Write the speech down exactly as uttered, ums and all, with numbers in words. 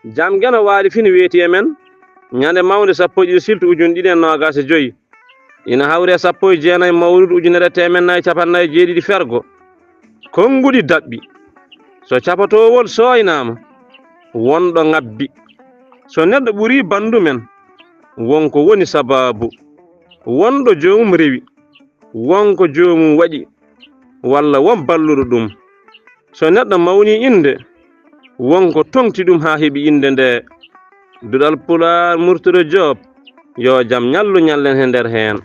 Jam Geno Waali fini weeti e men, ñande mawnde sappo e ɗiɗi siltu ujunɗiɗi e noogaas e joyi. Ina hawri e sappo e jeenayi mawluudu ujunere teemedde nayi cappanɗe nayi e jeeɗiɗi fergo. Konnguɗi daɓɓi. So capatoowol sooynaama, wonɗo ŋabbi. So neɗɗo ɓurii banndum en, won ko woni sabaabu. Wonɗo joomum rewi, won ko joomum waɗi, walla won balluɗo ɗum. So neɗɗo mawnii innde, won ko toŋti ɗum haa heɓi innde ndee. Duɗal Pulaar, Murtoro Joob, yo jam ñallu ñallen he nder heen.